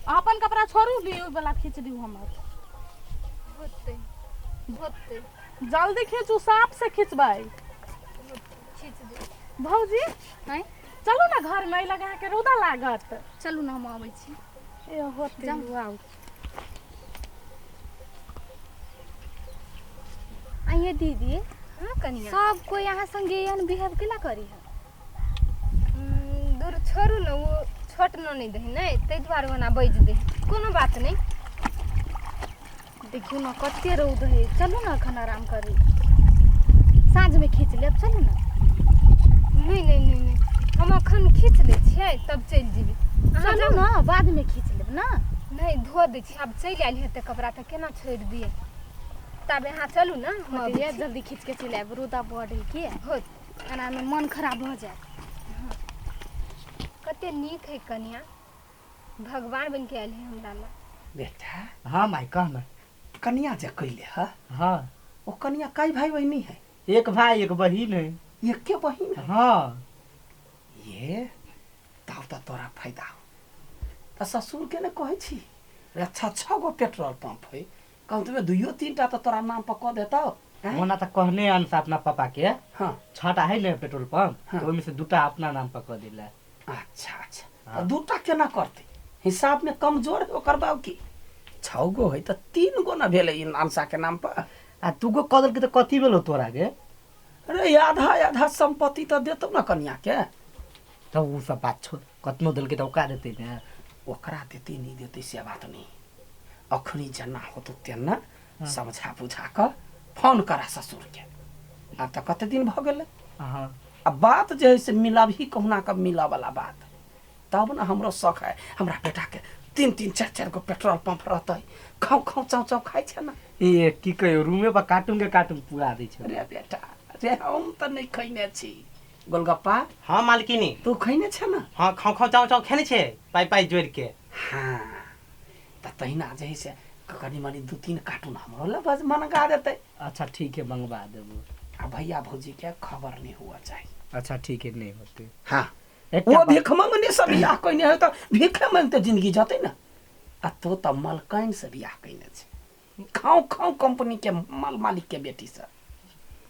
अपन कपड़ा छोड़ू ली ओहि वाला खींच दियौ हमर। होतै होतै। जल्दी खींचू, साफ से खींचबै। खींच दे। भौजी आँय? चलू ने घर में, एहि लग अहाँके रौदा लागत। चलू ने, हम अबै छी। ए होतै। जाउ। आउ। आइए दीदी। हाँ कनिया। सब कोई अहाँ संगे एहन बिहेव केला करी है? दूर छोड़ू ने, ओ छोट ननैद है ने, ताहि दुआरे ओना बाजि दे, कोनो बात नहि। देखियौ ने कते रौद है, चलू ने एखन आराम करू, साँझमे खींच लेब, चलू ने। नहि नहि नहि नहि, हम अखन खींच लै छियै तब चलि जेबै। अहाँ चलू जाउ ने, बादमे खींच लेब ने। नहि, धो दै छी, आब चलि आयल हेतै कपड़ा तऽ केना छोड़ि दियै? ताबे अहाँ चलू ने, हम अबै होतै, छी। जल्दी खींच के चलि आयब, रौदा बड है के। होत। एनामे मन खराब भऽ जायत। कते नीक है कनिया, भगवान बनि के आयल है हमरा लए। बेटा। हाँ माई, कह ना। कनिया जे कैले है? हाँ। ओ कनिया कई भाई बहिनी है? एक भाई एक बहिन है। एके बहिन है? हाँ। ये तब तऽ तोरा फायदा हो। तऽ ससुर के ने कहै छी रे, अच्छा 6 गो पेट्रोल पंप है, कम से कम दुइयो तीन टा तऽ तोरा नाम पर कऽ देतौ। आँय? ओना तऽ कहने अंश अपना पापा के। हाँ। 6टा है ने पेट्रोल पंप? हाँ। तो ओहिमे से 2टा अपना नाम पर कऽ देला। अच्छा अच्छा। हाँ। तऽ 2टा केना करतै? हिसाब में कमजोर है ओकर बाप की। 6 गो है तऽ 3 गो न भेलै ई अंशा के नाम पर। आ 2 गो कऽ देलकै तऽ कथी भेलौ तोरा गे? अरे आधा आधा संपत्ति तऽ देतौ ने कनिया के। तऽ उ सब बात छोड़, कतनो देलकै तऽ ओकरा देतै ने। ओकरा देतै नहि देतै से बात नहि, अखनी जेना होतौ तेना समझा बुझा कऽ फोन करा ससुर के। आब तऽ कते दिन भऽ गेलै। हाँ। आ बात जे है से मिलाबही कहुना कऽ, मिलऽ वाला बात, तब ने हमरो शौक है हमरा बेटा के 3 3 4 4 गो पेट्रोल पंप रहतै, खाउ खाउ चाउ चाउ खाइ छै ने। ए की कहियो, रूमे पर कार्टून के कार्टून पूरा दै छै। रे बेटा रे, हम तऽ नहि खैने छी गोलगप्पा। हाँ मालकिनी। तू खैने छै ने? हाँ, खाउ खाउ चाउ चाउ खेने छै, पाइ पाइ जोड़ि के। हाँ तऽ तहिना जे है से कनि मनि 2-3 कार्टून हमरो लए बस मंगा देतै। अच्छा ठीक है, मंगवा देबो। आ भैया भौजी के खबर नहीं हुआ चाहिए। अच्छा ठीक है, नहीं होते। हाँ। एकटा वो बात- भीख मंगने से बियाह कयने है तऽ भीखे मांगते जिंदगी जतै ने, आ तो तऽ मलकाइन से बियाह कयने छै, खाउ खाउ कंपनी के माल मालिक के बेटी से।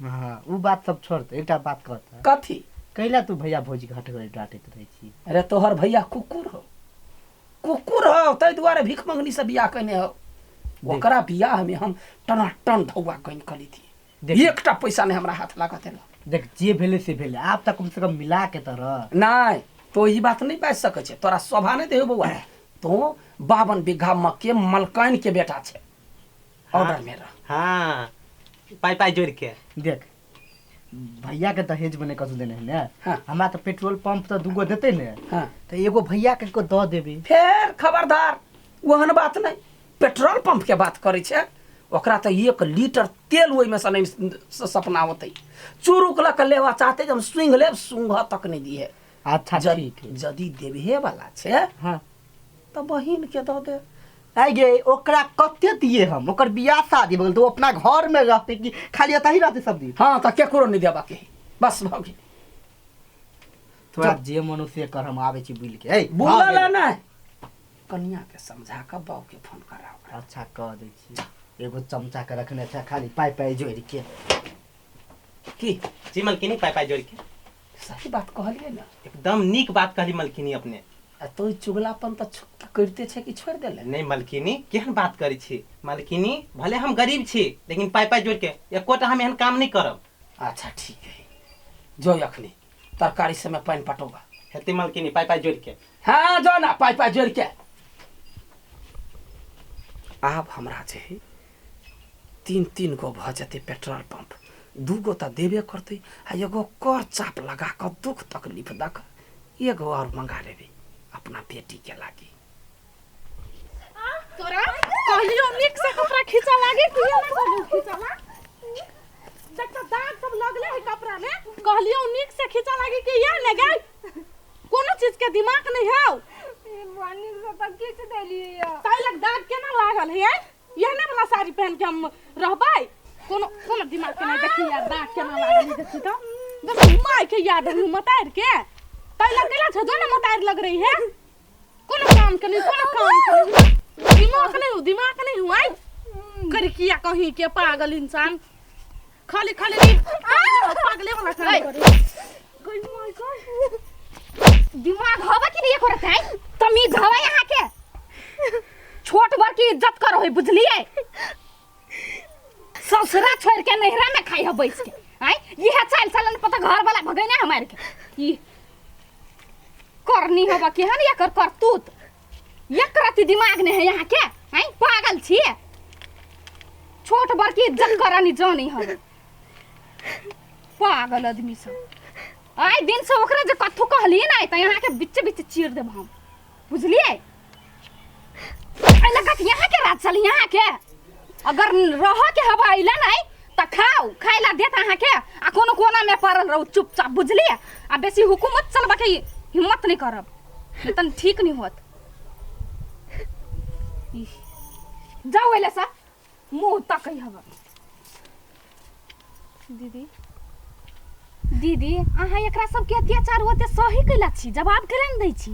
हाँ उ बात सब छोड़, एकटा बात कहता। कथी? कैला तू भैया भौजी के हटबै डांटैत रहै छी? अरे तोहर भैया कुकुर हो, कुकुर हो, ताहि दुआरे भीख मंगनी से बियाह कयने हो। ओकरा बियाह में हम टनाटन धौआ गनि कऽ लीती, देख। एकटा पैसा नहीं हमरा हाथ लागत एलो। देख जे भेलै से भेलै, आब तऽ कम से कम मिला के तऽ रह। नहीं तो ई बात नहीं बाजि सकै छै, तोरा शोभा नहीं देहो बौआ, तो 52 बीघा मक्के मलकाइन के बेटा छै, ऑर्डर में रह। हाँ पाइ पाइ जोड़ि के। देख भैया के दहेज में नहीं कथू देने है ने। हाँ। हमरा तऽ पेट्रोल पंप तऽ 2 गो देतै ने। हाँ। तऽ एगो भैया के को दऽ देबी। फेर खबरदार, ओहन बात नहीं, पेट्रोल पंप के बात करै छै, ओकरा तऽ 1 लीटर तेल ओहिमे से नहीं सपना होतै, चुरुक लऽ कऽ लेबऽ चाहतै जे हम सूंघ लेब, सूंघऽ तक नहीं दिहे। अच्छा ठीक है। यदि देबहे वाला छै हाँ। तऽ बहिन के दऽ दे। आइ गे ओकरा कते दिए हम, ओकर बियाह शादी भऽ गेल तऽ ओ अपना घर में रहतै कि खाली एतऽ ही रहतै सब दिन? हाँ तऽ केकरो नहीं देबऽ के, बस भऽ गेल। तोरा जे मन हो से कर, हम आबै छी बुलि के। ए, बुलऽ भऽ लए गेल। नहि, कनिया के समझा कऽ बाबू के फोन कराओ। अच्छा कह दै छी, एगो चमचा के रखने छै खाली पाइ पाइ जोड़ि के। की? जी मलकिनी, पाइ पाइ जोड़ि के। सही बात कहलियै ने? एकदम नीक बात कहली मलकिनी अपने। आ तो चुगलापन तऽ करिते छै कि छोड़ि देले? नहीं मलकिनी, केहन बात करै छी मलकिनी, भले हम गरीब छी लेकिन पाइ पाइ जोड़ि के एकोटा हम एहन काम नहीं करब। अच्छा ठीक है, जो अखनी तरकारी से में पानि पटोबा। हेतै मलकिनी, पाइ पाइ जोड़ि के। हाँ जो ना पाइ पाइ जोड़ि के। आब हमरा जे है 3-3 गो भऽ जेतै पेट्रोल पंप, 2 गो तऽ देबे करतै आ एगो कर चाप लगा कऽ दुख तकलीफ दऽ कऽ एगो और मंगा लेबै अपना बेटी के लागी। तोरा कहलियो नीक से कपड़ा खींचा लागे कि ना कहलियो खींचा ला? देख तऽ दाग सब लगले है कपड़ा में, कहलियो नीक से खींचा लागे कि या ने गई, कोनो चीज के दिमाग नहीं हौ। नीक से तऽ खींच देलियै यऽ। ताहि लग दाग केना लागल है? एहने वाला साड़ी पहन के हम रहबै? कोनो कोनो दिमाग के नहीं। देखी यार दाग केना लागल है, देखी तऽ देखी माय के याद है मतार के, ताहि लग केला छै जो ना मतार लग रही है, कोनो काम काम के नहीं, कोनो काम के नहीं। दिमाग नहीं हो, दिमाग नहीं हो आई कर किया कहीं के पागल इंसान। खाली खाली नहीं पागले वाला काम करे। गई my God, दिमाग हवा कि नहीं करत है? तमीज हवा यहाँ के? छोट बड़ की इज्जत करो है, बुझलिए? ससुरा छोड़ के नैहरा में खाई है बैस के। आय यह चाल चलन पता घर वाला भगै ना हमार के। ई करनी हवा के हन एकर करतूत एक रति दिमाग नहीं है यहाँ के। आय पागल छिए, छोट बड़ की इज्जत करनी जानी हवे पागल आदमी सब। आइ दिन से ओकरा जे कथू कहलिए ना त यहाँ के बीच बीच चीर देब हम, बुझलिए? अइला कथ यहाँ के रात चली यहाँ के अगर रह के हवा अइला नहीं त खाओ, खाइला देत अहाँ के आ कोनो कोना में पड़ल रहू चुपचाप, बुझलिए? आ बेसी हुकूमत चलबा के हिम्मत नहीं करब, नहीं तन ठीक नहीं होत। जाओ अइला सा मुँह तकै हवा। दीदी दीदी अहाँ एकरा सबके अत्याचार होते सही कैला छी, जवाब केला नहि दै छी?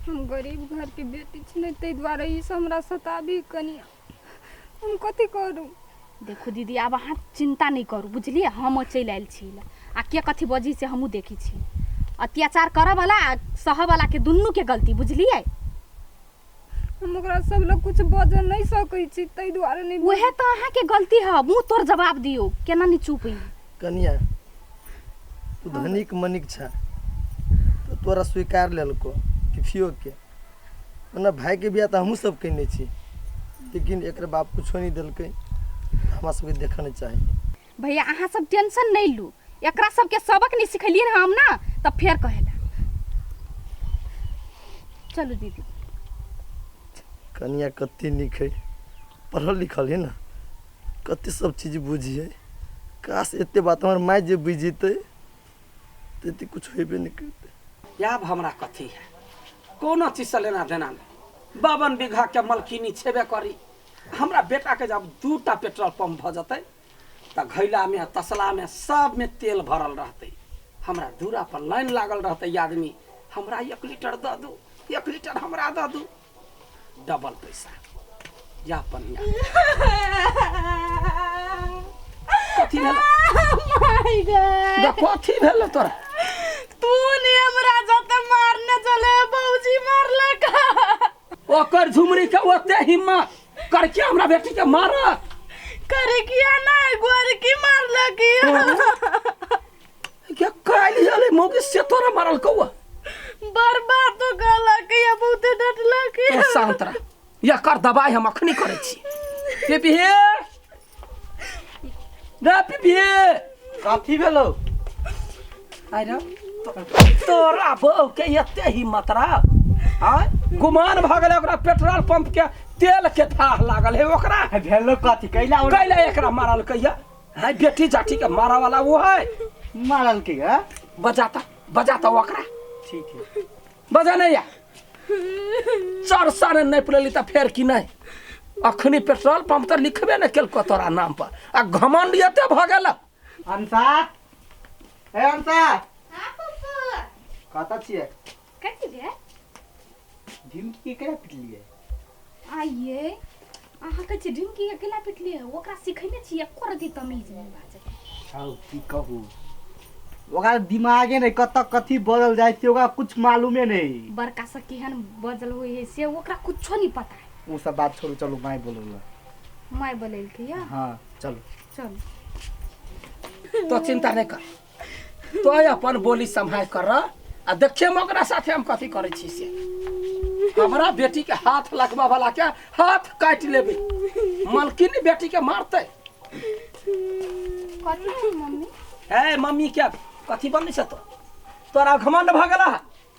हम गरीब घर के बेटी छी ने, ताहि दुआरे ई सब हमरा सताबी कनि, हम कथी करू? देखू दीदी आब अहाँ चिंता नहीं करू, बुझलिए? हम चलि आयल छी आ के कथी बजी से हमहूँ देखै छी। अत्याचार करऽ वाला आ सहऽ वाला के दुनू के गलती, बुझलिए? हम ओकरा सब लग कुछ बजऽ नहि सकै छी ताहि दुआरे नहि। उहे तऽ अहाँके गलती है, मुँह तोड़ जवाब दियौ, केना नहि चुप ही। कनिया तू धनिक मनिक छा तो तोरा स्वीकार लेलको पिफियो के, ओना भाई के बियाह तऽ हमहूँ सब कयने छी, लेकिन एकर बाप कुछो नहीं देलकै, हमरा सबके देखऽ नहीं चाही। भैया अहाँ सब टेंशन नहीं लू, एकरा सबके सबक नहीं सिखेलिए हम ना तब फेर कहेला। चलू दीदी। कनिया कते नीक है, पढ़ल लिखल है ना, कते सब चीज बुझी है। काश एते बात हमर माय जे बुझि जेतै तऽ एते कुछ हेबे नहीं करतै। आब हमरा कथी है, कोनो चीज से लेना देना नहीं। 52 बीघा के मलकिनी छेबे करी। हमरा बेटा के जब 2टा पेट्रोल पंप भऽ जेतै तऽ घैला में तसला में सब में तेल भरल रहतै। हमरा दूरा पर लाइन लागल रहतै, आदमी हमरा 1 लीटर दऽ दू, 1 लीटर हमरा दऽ दू, डबल पैसा। या पनिया कथी भेल? कथी भेल तोरा? तू ने हमरा जते मारने चले बाबूजी मारलक। ओकर झुमरी के ओते हिम्मत करके हमरा बेटी के मारत? करे किया नहीं, गोर की मारलक। क्या काली हले मोगी से तोरा मारल कौआ? बर्बाद तो गलक या बहुते डटलक। तो शांत रह, या कर दवाई हम अखनी करै छी। पिपिहे रे पिपिहे, कथी भेलो? आइ रे तोरा बहू के एते हिम्मत रह? आय गुमान भऽ गेलै ओकरा पेट्रोल पंप के तेल के थाह लागल है ओकरा। भेलो कथी? कैला कैला एकरा मारल कहिया? है बेटी जाटी के मारा वाला वो है। मारल के है? बजाता बजाता ओकरा। ठीक है बजा नहीं या 4 साल नहीं पड़ली तऽ फेर की नहीं। अखनी पेट्रोल पंप तऽ लिखबे नहीं केलको तोरा नाम पर आ घमंड एते भऽ गेल। अंसा, ए अंसा। हां पप्पा। कतऽ छियै? कथी भेल? ढिमकी के केना पिटलियै? आइये अहाँ कहै छी ढिमकी के केना पिटलियै? ओकरा सिखेने छी एको रति तमीज नहि बाजै। हौ की कहू, ओकरा दिमागे नहीं, कतऽ कथी बदल जाइ छै ओकरा कुछ मालूमे नहीं। बड़का से केहन बजल होइ है से ओकरा कुछो नहीं पता है। वो सब बात छोड़ू, चलू my बोलल। My बोललकै या? हाँ चलू चलू। तो चिंता नहीं कर, तो अपन बोली सम्हार कर आ देखिए ओकरा साथे हम कथी करै छी से। हमरा बेटी के हाथ लगबा वाला के हाथ काटि लेबै, मलकिनी बेटी के मारतै। कथी मम्मी? ए मम्मी के कथी बनै छै तोरा घमंड भऽ गेल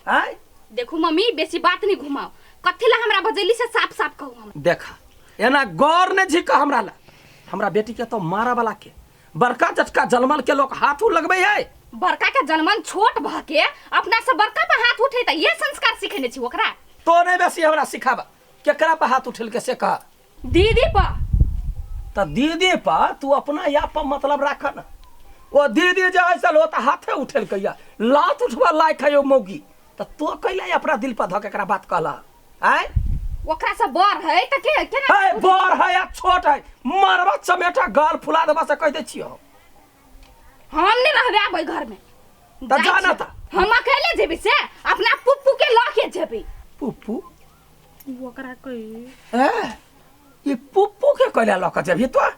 है? देखू मम्मी बेसी बात नहीं घुमाओ, कथी ला हमरा बजैली से साफ साफ कहू। हम देखा एना गौर ने झिक हमरा ला, हमरा बेटी के तो मारा वाला के बड़का जटका जलमल के लोग हाथ लगबै है। बड़का के जनमन छोट भ के अपना से बड़का पर हाथ उठे त ये संस्कार सिखेने छी ओकरा। तो नहीं बेसी हमरा सिखाबा, केकरा पर हाथ उठेल के से कह? दीदी पर। त दीदी पर तू अपना या पर मतलब राख न। ओ दीदी जे ऐसा हो त हाथे उठेल कहिया, लात उठबा लायक है ओ मौगी, त त तो कैला अपना दिल पर धऽ के एकरा बात कहला आय? ओकरा से बड़ है त के केना है बड़ है या छोट है, मरबा चमेटा गाल फुला देबा से कहि दै छियौ। हम नहीं रहबे आब घर में। त जा ना त। हम अकेले जेबी से अपना पुप्पू के ल के जेबी। पुप्पू? ओकरा कही ए, ई पुप्पू के कैला ल के जेबी तो?